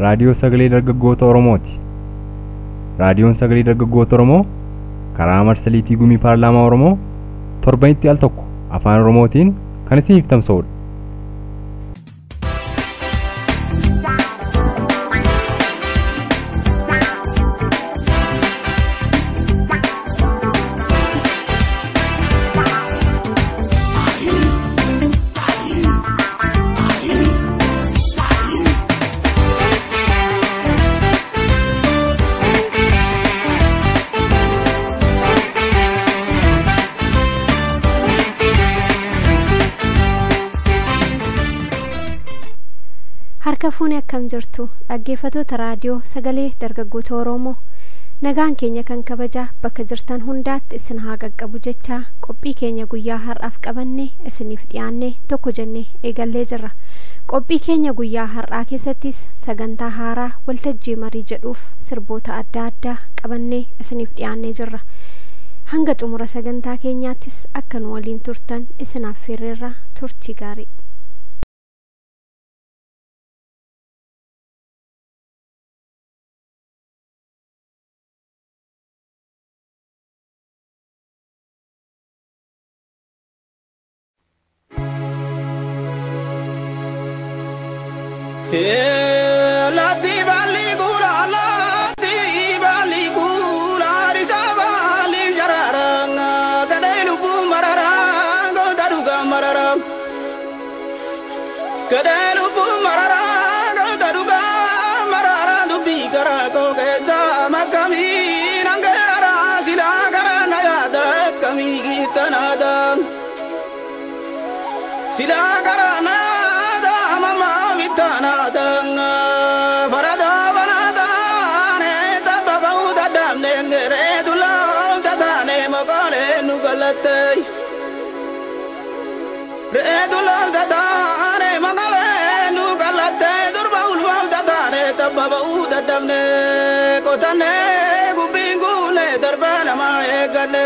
Raadiyoo Sagalee Dargaggoota Oromooti. Raadiyoon Sagalee Dargaggoota Oromoo karaa marsariitii Gumii Paarlaamaa Oromoo torbanitti al tokko afaan Oromootiin kan isiniif tamsa'udha. Harka fuunee akkam jirtu dhaggeeffattoota raadiyoo sagalee dargaggoota Oromoo, nagaan keenya kan kabajaa bakka jirtan hundaatti isin haa qaqqabu jechaa qophii keenya guyyaa har'aaf qabanne isiniif dhiyaanne tokko jennee eegallee jirra. Qophii keenya guyyaa har'aa keessattis sagantaa haaraa waltajjii marii jedhuuf sirboota adda addaa qabannee isiniif dhiyaannee jirra. Hanga xumura sagantaa keenyaattis akka nu waliin turtan isin affeerreerra. Turtii gaarii. Lati bali gura, lati bali gura, risa bali jararanga, kadai lubu marara, godaruga marara. Kadai lubu marara, godaruga marara, dubi kara ko keda makami nangarara, sila kara nayada kami gitanada. Sila kara nayada mama farada banada ne tababau dadam ne ngere dulam dadane mogale nugalate re dulam dadane mogale nugalate durbaul wam dadane tababau dadam ne kotane gubingu ne darbana mae gane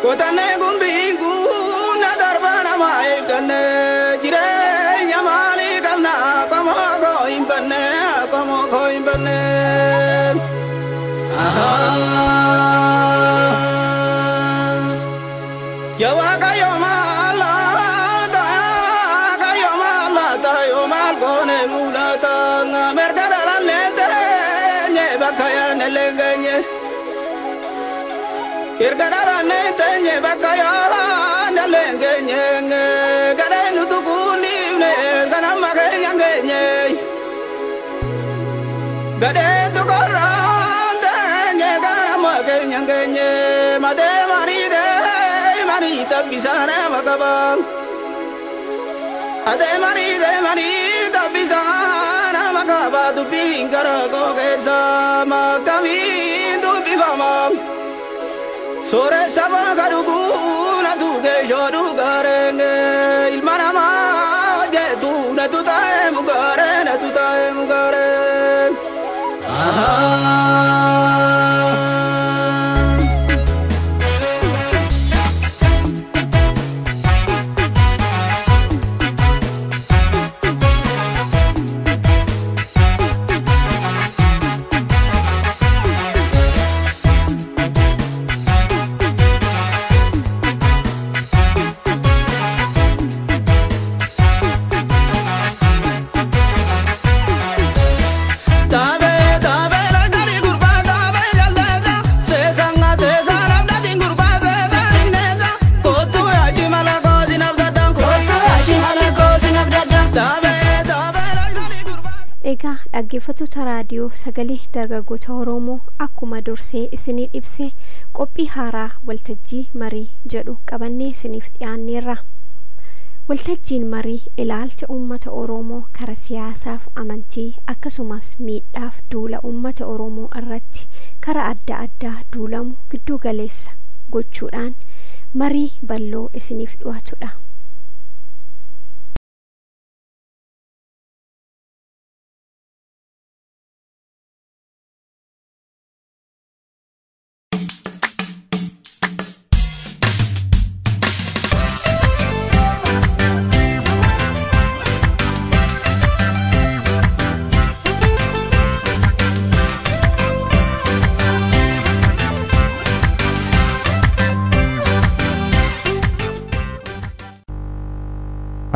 kotane gumbingu na darbana mae gane jire como coin bane. Aha yawa kayo mala ta kayo mala ta yo mal kone mulata mergara la nete nye bakaya nelengenye irgara la nete nye bakaya nelengenye gare nutukuni ne kana magenye gade tu korante nye gara magenye genye made mari de mari tabisana makabang ade mari de mari tabisana makaba tu pingara ko kesa makami tu bifama sore saba garugu na tu ke shoru garenge ilmana ma je tu na tu tae mugare na tu tae mugare. Egaa dhaggeeffattoota raadiyoo sagalee dargaggoota Oromoo, akkuma dursee isinii ibse qophii haaraa waltajjii marii jedhu qabannee isiniif dhiyaanneerra. Waltajjiin marii ilaalcha uummata Oromoo karaa siyaasaaf amantii akkasumas miidhaaf duula uummata Oromoo irratti karaa adda addaa duulamu giddu galeessa gochuudhaan marii bal'oo isiniif dhiyaatudha.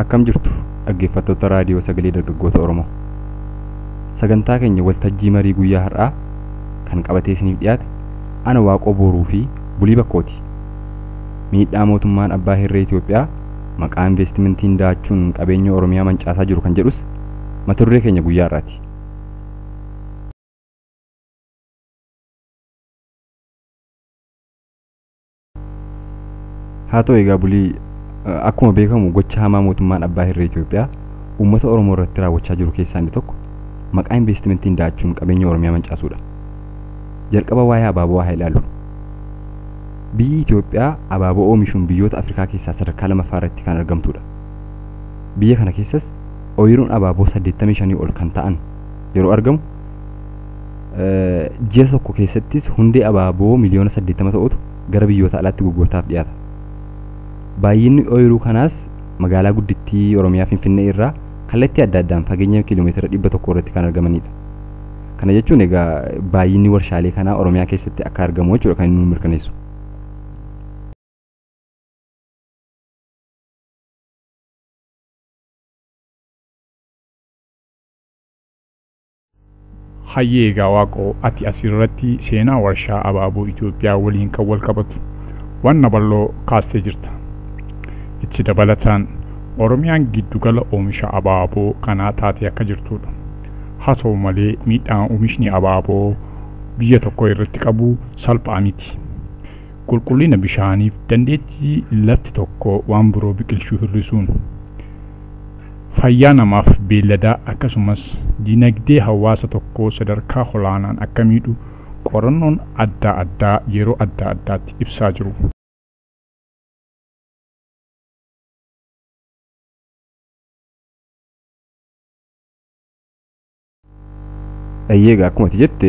Akkam jirtu dhaggeeffattoota raadiyoo sagalee dargaggoota Oromoo. Sagantaa keenya waltajjii marii guyyaa har'aa kan qabatee isiniif dhiyaate ana Waaqoo Booruu fi Bulii Bakkooti. Miidhaa mootummaan abbaa hirree Itoophiyaa maqaa investimentiin daachuun qabeenya Oromiyaa mancaasaa jiru kan jedhus mata duree keenya guyyaa har'aati. Haa ta'u egaa Bulii, akkuma beekamu gocha hamaa mootummaan abbaa hirree Itoophiyaa uummata Oromoo irratti raawwachaa jiru keessaa inni tokko maqaa investimentiin daachuun qabeenya Oromiyaa mancaasuudha. Jalqaba waa'ee abaaboo haa ilaallu. Biyyi Itoophiyaa abaaboo oomishuun biyyoota Afrikaa keessaa sadarkaa lammaffaa irratti kan argamtudha. Biyya kana keessas ooyiruun abaaboo 85 ol kan ta'an yeroo argamu, ji'a tokko keessattis hundee abaaboo miliyoona 80 ta'utu gara biyyoota alaatti gurgurtaaf dhiyaata. Baay'inni ooyiruu kanaas magaalaa guddittii Oromiyaa Finfinnee irraa kallattii adda addaan fageenya kiiloomeetira 100 irratti kan argamanidha. Kana jechuun egaa baay'inni warshaalee kanaa Oromiyaa keessatti akka argamu jechuudha kan inni nu mirkaneessu. Hayyee egaa Waaqoo, ati asirratti seenaa warshaa abaaboo Itoophiyaa waliin kan wal qabatu wanna bal'oo kaastee jirta. Itti dabalataan Oromiyaan giddugala oomisha abaaboo kanaa taatee akka jirtudha. Haa ta'u malee miidhaan oomishni abaaboo biyya tokko irratti qabu salphaa miti. Qulqullina bishaaniif dandeettii lafti tokko waan biroo biqilchuu hir'isuun fayyaa namaaf beelladaa akkasumas dinagdee hawaasa tokkoo sadarkaa olaanaan akka miidhu qorannoon adda addaa yeroo adda addaatti ibsaa jiru. Egaa akkuma ati jette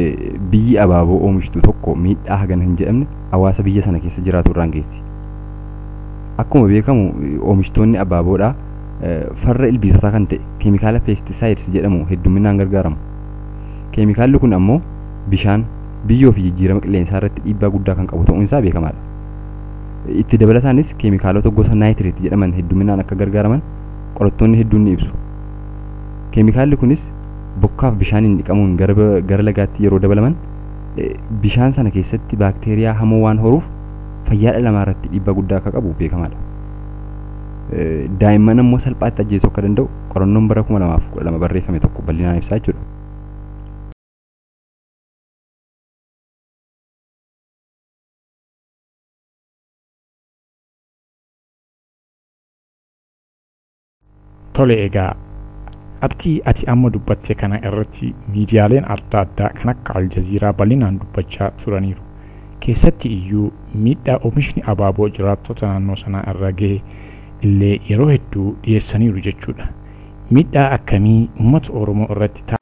biyyi abaaboo oomishtu tokko miidhaa hagana hin jedhamne hawaasa biyya sana keessa jiraatu irraan geessi. Akkuma beekamu oomishtoonni abaaboodhaa farra ilbiisotaa kan ta'e keemikaala pesticides jedhamu hedduminaan gargaaramu. Keemikaalli kun ammoo bishaan, biyyoo fi jijjiirama qilleensaa irratti dhiibbaa guddaa kan qabu ta'uun isaa beekamaadha. Itti dabalataanis keemikaalota gosa naayitireet jedhaman hedduminaan akka gargaaraman qorattoonni hedduun ni ibsu. Keemikaalli kunis bokkaaf bishaaniin dhiqamuun gara lagaatti yeroo dabalaman bishaan sana keessatti baakteeriyaa hamoo waan horuuf fayyaa dhala namaa irratti dhiibbaa guddaa akka qabu beekamaadha. Daa'imman ammoo salphaatti ajjeesuu akka danda'u qorannoon bara 2012 barreeffame tokko bal'inaan ibsaa jechuudha. Tole egaa qabxii ati amma dubbatte kana irratti miidiyaaleen adda addaa kan akka Aljaziiraa bal'inaan dubbachaa turaniiru. Keessatti iyyuu miidhaa oomishni abaaboo jiraattota naannoo sanaa irra gahe illee yeroo hedduu dhiyeessaniiru jechuudha. Miidhaa akkamii uummata Oromoo irratti ta'a?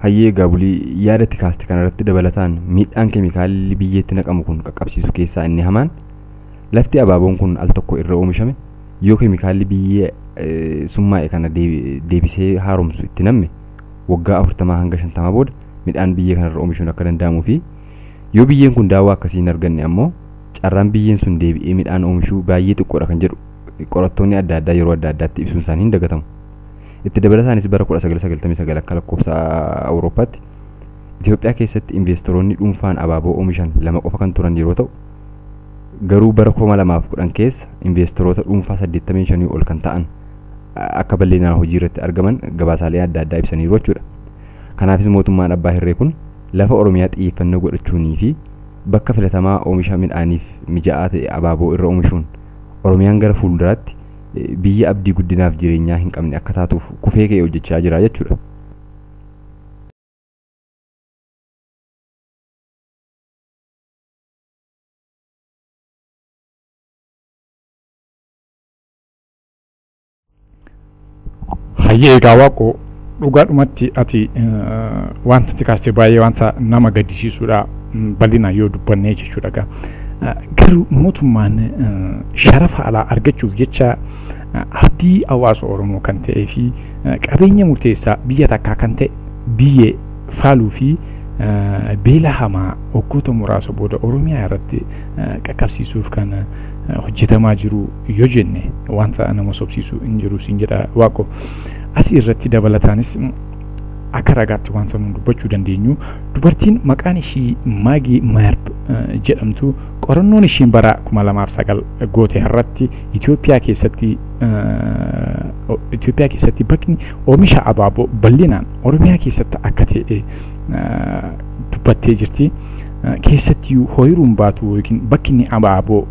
Hayyee egaa Bulii, yaadatti kaaste kanarratti dabalataan miidhaan keemikaalli biyyeetti naqamu kun qaqqabsiisu keessaa inni hamaan lafti abaaboon kun al tokko irra oomishame yoo keemikaalli biyyee summaa'e kana deebisee haaromsu itti namme waggaa 40 hanga 50 booda midhaan biyyee kanarra oomishuun akka danda'amuu fi yoo biyyeen kun daawwaa akkasii hin arganne ammoo carraan biyyeen sun deebi'ee midhaan oomishuu baay'ee xiqqoodha kan jedhu qorattoonni adda addaa yeroo adda addaatti ibsuun isaanii hin dagatamu. Itti dabalataanis bara 1999 akka lakkoofsa Awurooppaatti Itoophiyaa keessatti investoroonni dhuunfaan abaaboo oomishan 2 qofa kan turan yeroo ta'u garuu bara 2010 keessa investoroota dhuunfaa 85 ol kan ta'an akka bal'inaan hojii irratti argaman gabaasaalee adda addaa ibsaniiru jechuudha. Kanaafis mootummaan abbaa hirree kun lafa Oromiyaa xiyyeeffannoo godhachuunii fi bakka filatamaa oomisha midhaaniif mijaa'aa ta'e abaaboo irra oomishuun Oromiyaan gara fuulduraatti biyya abdii guddinaaf jireenyaa hin qabne akka taatuuf kufee ka'ee hojjechaa jira jechuudha. Hayyee egaa Waaqoo, dhugaadhumatti ati wanta ati kaaste baay'ee wanta nama gaddisiisudha bal'inaan yoo dubbannee jechuudha egaa. Garuu mootummaan sharafa alaa argachuuf jecha abdii hawaasa Oromoo kan ta'ee fi qabeenya murteessaa biyya takkaa kan ta'e biyyee faaluu fi beela hamaa waggoota muraasa booda Oromiyaa irratti qaqqabsiisuuf kan hojjetamaa jiru yoo jenne wanta nama sobsiisu hin jiru siin jedha Waaqo. Asii irratti dabalataanis akka ragaatti wanta nuun dubbachuu dandeenyu dubartiin maqaan ishii Maagii Mayarb jedhamtu qorannoon ishiin bara 2009 goote irratti Itoophiyaa keessatti bakni oomisha abaaboo bal'inaan Oromiyaa keessatti akka ta'e dubbattee jirti. Keessattiyyuu hooyiruun baatu yookiin bakki abaaboo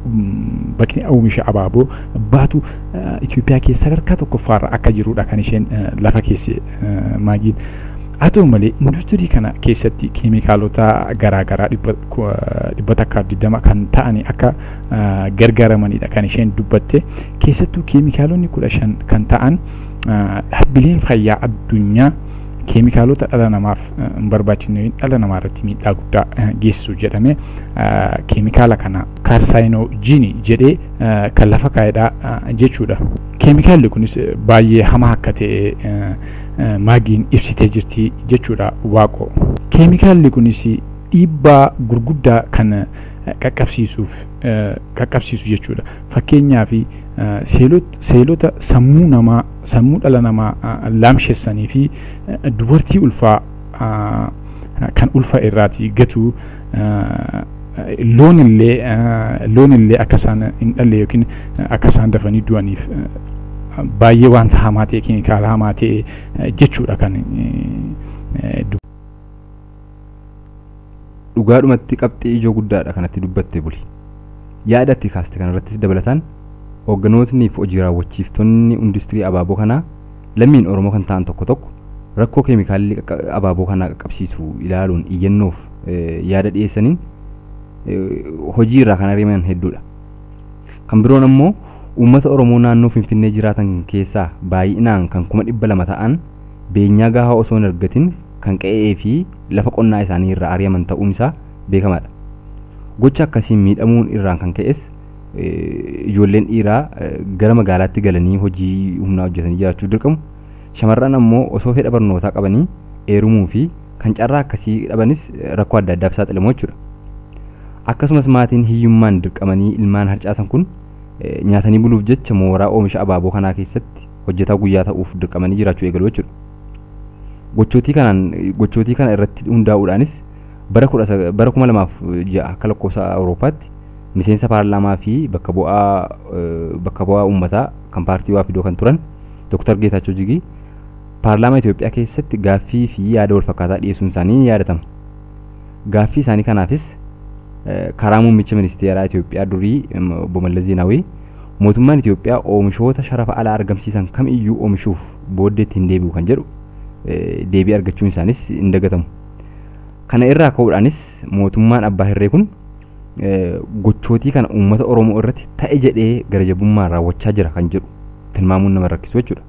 bakki oomisha abaaboo baatu Itoophiyaa keessa sadarkaa tokkoffaarra akka jirudha kan isheen lafa keesse Maagiin. Haa ta'u malee industirii kana keessatti keemikaalota garaagaraa 120 kan ta'an akka gargaaramanidha kan isheen dubbatte. Keessattuu keemikaalonni 15 kan ta'an dhaabbileen fayyaa addunyaa keemikaalota dhala namaaf hin barbaachisne dhala namaa irratti miidhaa guddaa geessisu jedhame keemikaala kana kaarsaayinoojiinii jedhee kan lafa kaa'edha jechuudha. Keemikaalli kunis baay'ee hamaa akka ta'e Maagiin ibsitee jirti jechuudha Waaqo. Keemikaalli kunis dhiibbaa gurguddaa kan qaqqabsiisu jechuudha. Fakkeenyaaf seelota sammuu namaa sammuu dhala namaa laamshessanii fi dubartii ulfaa kan ulfa irraatii gatu loon illee akka isaan hin dhalle yookiin akka isaan dafanii du'aniif baay'ee wanta hamaa ta'e keemikaala hamaa ta'e jechuudha kan Dhugaadhumatti qabxii ijoo guddaadha kanatti dubbatte buli. Yaada itti kaaste kanarrattis dabalataan hoogganootni fi hojii raawwachiiftonni industirii abaaboo kanaa lammiin Oromoo kan ta'an tokko tokko rakkoo keemikaalli abaaboo kanaa qaqqabsiisu ilaaluun iyyannoof yaada dhiyeessaniin hojii irraa kan ari'aman hedduudha. Kan biroon ammoo uummata Oromoo naannoo Finfinnee jiraatan keessaa baay'inaan kan 200,000 ta'an beenyaa gahaa osoo hin argatin kan qe'ee fi lafa qonnaa isaanii irraa ari'aman ta'uun isaa beekamaadha. Gocha akkasiin miidhamuun irraan kan ka'es ijoolleen dhiiraa gara magaalaatti galanii hojii humnaa hojjetanii jiraachuu dirqamu. Shamarran ammoo osoo fedha barnootaa qabanii heerumuu fi kan carraa akkasii dhabanis rakkoo adda addaaf saaxilamu jechuudha. Akkasumas maatiin hiyyummaan dirqamanii ilmaan harcaasan kun nyaatanii buluuf jecha mooraa oomisha abaaboo kanaa keessatti hojjetaa guyyaa ta'uuf dirqamanii jiraachuu eegalu jechuudha. Gochootii kana irratti hundaa'uudhaanis bara 2006 akka lakkoofsa Awurooppaatti miseensa paarlaamaa fi bakka bu'aa uummataa kan paartii Waafidoo kan turan Dr. Geetaachoo Jigii paarlaamaa Itoophiyaa keessatti gaaffii fi yaada walfakkaataa dhiyeessuun isaanii ni yaadatama. Gaaffii isaanii kanaafis karaa muummicha ministeeraa Itoophiyaa durii obbo Mallas Zeenaawii mootummaan Itoophiyaa oomishoota sharafa alaa argamsiisan kamiyyuu oomishuuf booddeetti hin deebi'u kan jedhu deebii argachuun isaanis hin dagatamu. Kana irraa ka'uudhaanis mootummaan abbaa hirree kun gochootii kana uummata Oromoo irratti ta'e jedhee gara jabummaan raawwachaa jira kan jedhu tilmaamuun nama rakkisu jechuudha.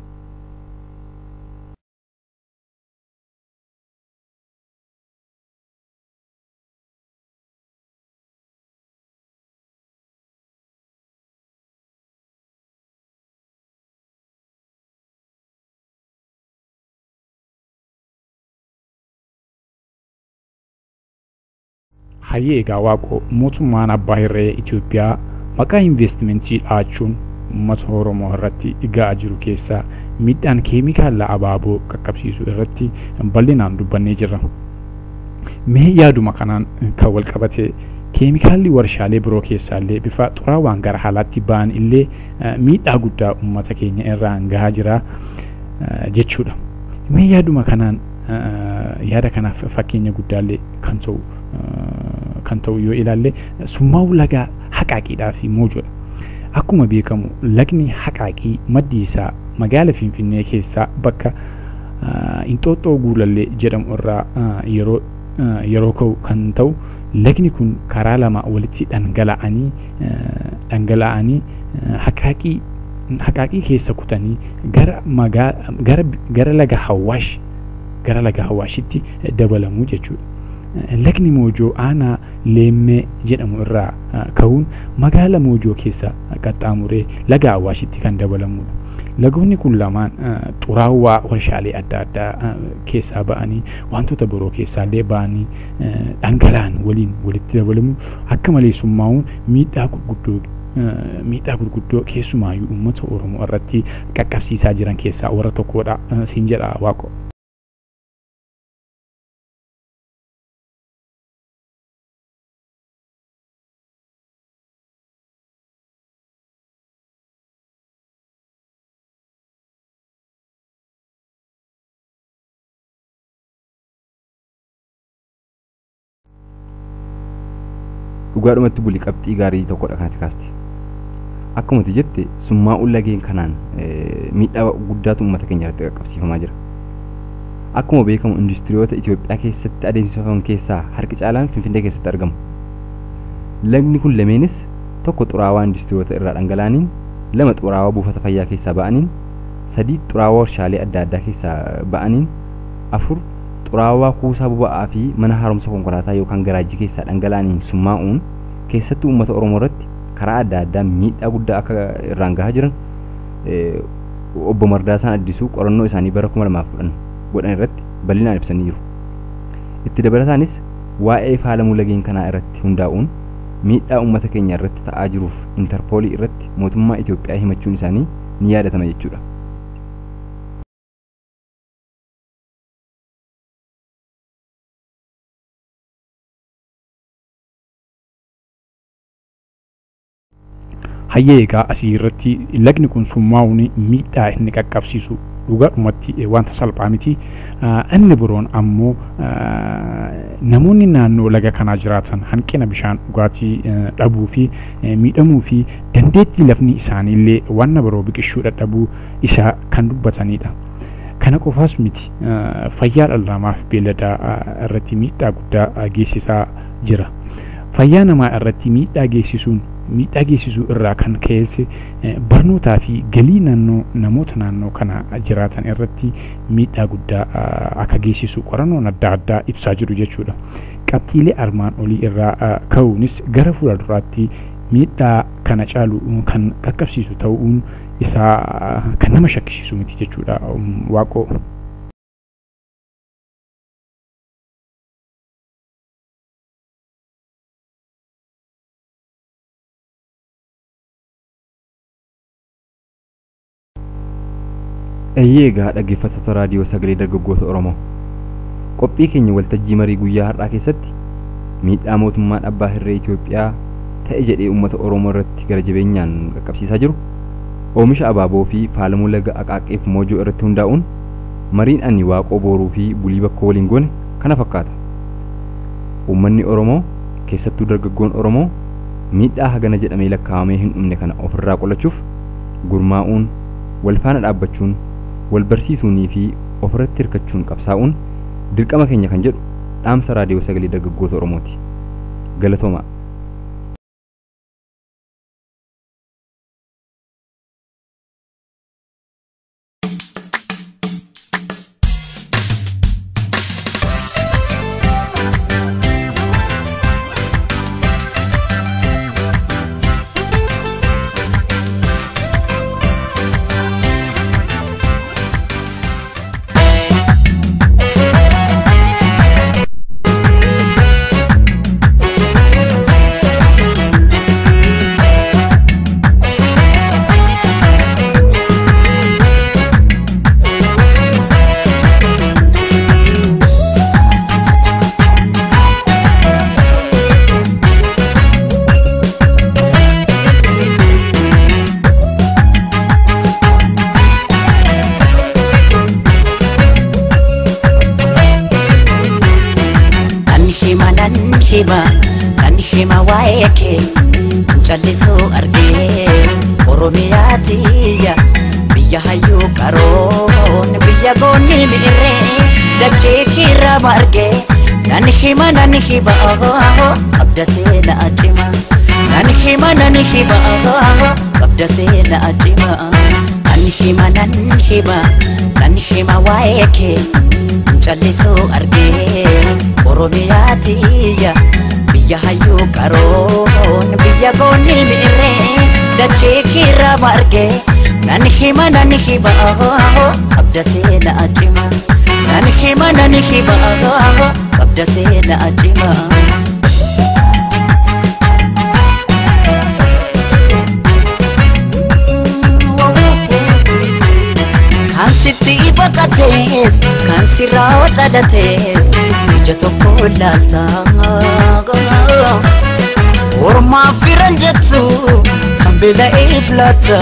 Hayyee egaa Waaqoo mootummaan abbaa hirree Itoophiyaa maqaa investimentii dhaachuun uummata Oromoo irratti ga'aa jiru keessaa miidhaan keemikaala abaaboo qaqqabsiisu irratti bal'inaan dubbannee jirra. Mee yaaduma kanaan kan wal qabate keemikaalli warshaalee biroo keessaallee bifa xuraawaan gara haalaatti ba'an illee miidhaa guddaa uummata keenya irraan gahaa jira jechuudha. Mee yaaduma kanaan yaada kanaaf fakkeenya guddaallee kan ta'u yoo ilaalle summaa'uu laga Haqaaqiidhaa fi Moojoodha. Akkuma beekamu lagni Haqaaqii maddi isaa magaala Finfinnee keessaa bakka Inxooxxoo Guulallee jedhamu irraa yeroo ka'u kan ta'u lagni kun karaa lama walitti dhangala'anii Haqaaqii keessa kutanii gara laga Hawaashitti dabalamuu jechuudha. Lagni Moojoo aanaa Leemmee jedhamu irraa ka'uun magaala Moojoo keessa qaxxaamuree laga Awaashitti kan dabalamudha. Lagoonni kun lamaan xuraawaa warshaalee adda addaa keessaa ba'anii wantoota biroo keessaallee ba'anii dhangala'an waliin walitti dabalamu akka malee summaa'uun miidhaa gurguddoo keessumaayyuu uummata Oromoo irratti qaqqabsiisaa jiran keessaa warra tokkodha siin jedha Waaqo. Dhugaadhumatti Buli, qabxii gaarii tokkodha kanatti kaaste. Akkuma ati jette, summaa'uun lageen kanaan miidhaa guddaatu uummata keenya irratti qaqqabsiifamaa jira. Akkuma beekamu, industiriyoota Itoophiyaa keessatti adeemsifaman keessaa harki caalaan Finfinnee keessatti argamu. Lagni kun lameenis tokko xuraawaa industiriyoota irraa dhangala'aniin, lama xuraawaa buufata fayyaa keessaa ba'aniin, sadii xuraawaa warshaalee adda addaa keessaa ba'aniin, afur xuraawaa kuusaa boba'aa fi mana haaromsa konkolaataa yookaan garaajii keessaa dhangala'aniin summaa'uun keessattuu uummata Oromoo irratti karaa adda addaa miidhaa guddaa akka irraan gahaa jiran obbo Mardaasaan Addisuu qorannoo isaanii bara 2010 godhan irratti bal'inaan ibsanii jiru. Itti dabalataanis waa'ee faalamuu lageen kanaa irratti hundaa'uun miidhaa uummata keenya irratti ta'aa jiruuf Intarpoolii irratti mootummaa Itoophiyaa himachuun isaanii ni yaadatama jechuudha. Hayyee, egaa asii irratti lagni kun summaa'uun miidhaa inni qaqqabsiisu dhugaadhumatti wanta salphaa miti. Inni biroon ammoo namoonni naannoo laga kanaa jiraatan hanqina bishaan dhugaatii dhabuu fi miidhamuu fi dandeettii lafni isaaniillee waan biroo biqilchuu dadhabuu isaa kan dubbatanidha. Kana qofaas miti, fayyaa dhala namaaf beelladaa irratti miidhaa guddaa geessisaa jira. Fayyaa namaa irratti miidhaa geessisuun miidhaa geessisuu irraa kan ka'es barnootaa fi galii naannoo namoota naannoo kana jiraatan irratti miidhaa guddaa akka geessisu qorannoon adda addaa ibsaa jiru jechuudha. Qabxiilee armaan olii irraa ka'uunis gara fuula duraatti miidhaa kana caalu kan qaqqabsiisu ta'uun isaa kan nama shakkisiisu miti jechuudha, Waaqoo. Eeyyee, egaa dhaggeeffattoota raadiyoo Sagalee Dargaggoota Oromoo, qophii keenya waltajjii marii guyyaa har'aa keessatti miidhaa mootummaan abbaa hirree Itoophiyaa ta'e jedhee uummata Oromoo irratti gara jabeenyaan qaqqabsiisaa jiru, oomisha abaaboo fi faalamuu laga Aqaaqeef Moojoo irratti hundaa'uun mariin ani Waaqoo Booruu fi Bulii Bakkoo waliin goone kana fakkaata. Uummanni Oromoo, keessattuu dargaggoon Oromoo, miidhaa hagana jedhamee lakkaa'amee hin dhumne kana ofirraa qolachuuf gurmaa'uun, wal faana dhaabbachuun, wal barsiisuunii fi ofirratti hirkachuun qabsaa'uun dirqama keenya kan jedhu dhaamsa raadiyoo Sagalee Dargaggoota Oromooti. Galatoomaa. Nan hima, nan hima, nan hima waa'ee kee callisuu argee. Oromiyaa tiyya, biyya hayyuu qaroon, biyya goonni mi'irree dachee kiirraa margee. Nan hima, nan hima, qabda seenaa cima. Nan hima, nan hima, qabda seenaa cima. Nan hima, nan hima, nan hima waa'ee kee callisuu argee. Oromiyaa tiyya, biyya hayyuu qaroon, biyya goonni mi'irree dachee kiirraa margee. Nan hima qabda seenaa cimaa. Nan hima qabda seenaa cimaa. Kan sitti baqatees kan sirraa dhalatees ija tokko laalta. Ormaaf firan jettu kan beela'eef laata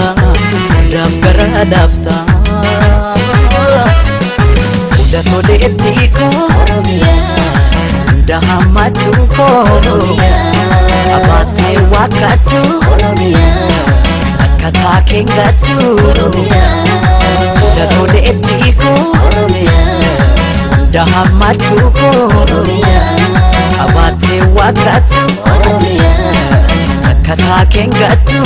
hundaaf gara laafta. Hunda toleetti koo hunda hammattu koo qabaattee waakkattu akkataa keengattu. Hunda toleetti koo hunda hammattu koo qabaattee waakkattu akkataa keengattu.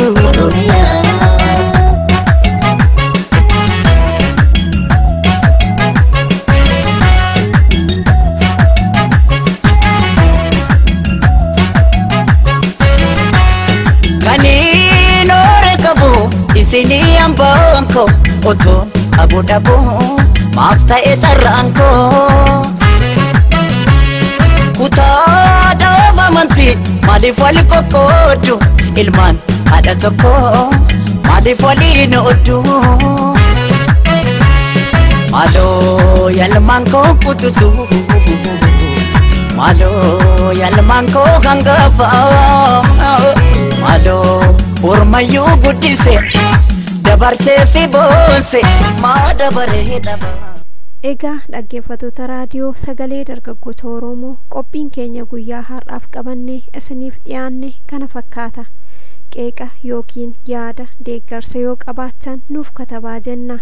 Kaniin oore qabu isinii hambaan koo otoon qabu dhabuu maaf ta'e carraan koo. Kutaa dhaaba amantii maaliif wali qoqqooddu ilmaan haadha tokko maaliif waliin ooddu. Maaloo yaalmaan koo qutusu maaloo yaalmaan koo hangafa maaloo ormayyuu guddise dabarsee fi boonse maa dabaree dhaba. Egaa dhaggeeffattoota raadiyoo sagalee dargaggoota Oromoo qophiin keenya guyyaa har'aaf qabanne isiniif dhiyaanne kana fakkaata. Qeeqa yookiin yaada deeggarsa yoo qabaachan nuuf katabaa jenna.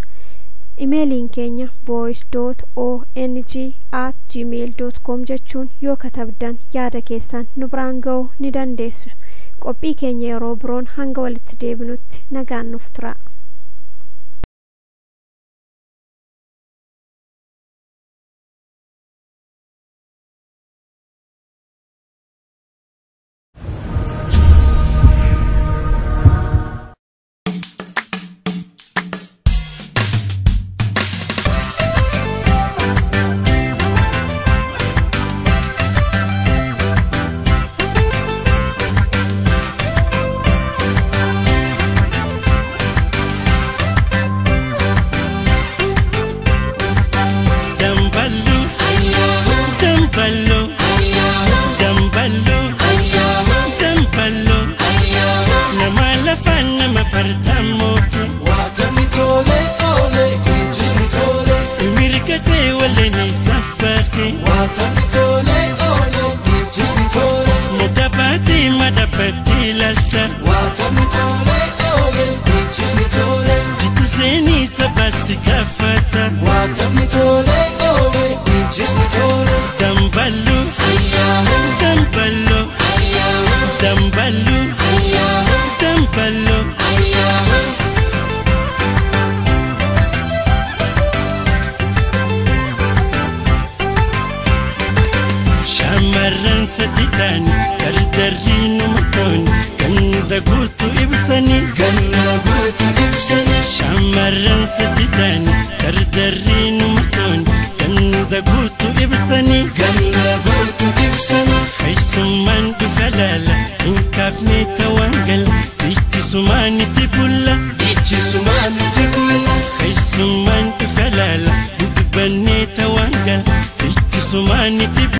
Imeeliin keenya voice.ong@gmail.com jechuun yoo katabdan yaada keessan nu biraan ga'uu ni dandeessu. Qophii keenya yeroo biroon hanga walitti deebinutti nagaan nuuf tura. Sumani